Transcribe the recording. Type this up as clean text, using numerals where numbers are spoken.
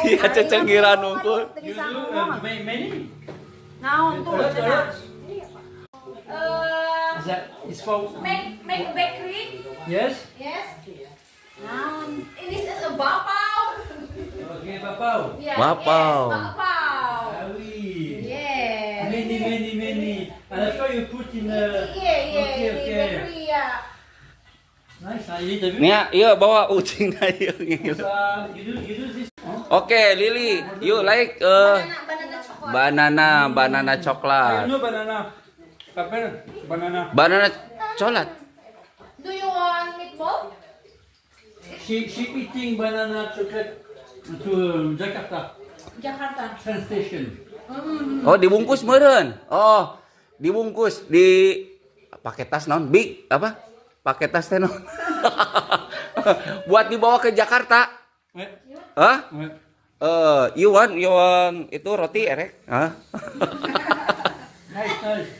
Iya, cecengiran unggul. Teu You bisa do ngomong. Many? Naon tuh A lot, a cenah. lot. Eh, Is that is for make make bakery. Yes? Yes. Naon? Ini is a bapau. Okay, bapau. Yeah, Bapau. Yes, bapau. Ah oui. Yes. Many, many, many. And after you put in a. Iya, Okay, ini okay. bakery ya. Nice, hein, Lily, t'as vu? Nia, iya bawa ucingna ieu ngilu. Ça, you do this? Huh? Oke, Lily, you like Banana, banana coklat. Banana, banana I coklat. know banana. T'appelles banana. Banana coklat. Do you want meatball? She eating banana chocolate to Jakarta Jakarta. Train station. Oh, dibungkus meureun. Oh, dibungkus di pakai tas naon? Big apa? Pakai tas teh naon? Buat dibawa ke Jakarta. Ouais. Hah? Ouais. Eh, you want itu roti erek? Hah? Nice, nice.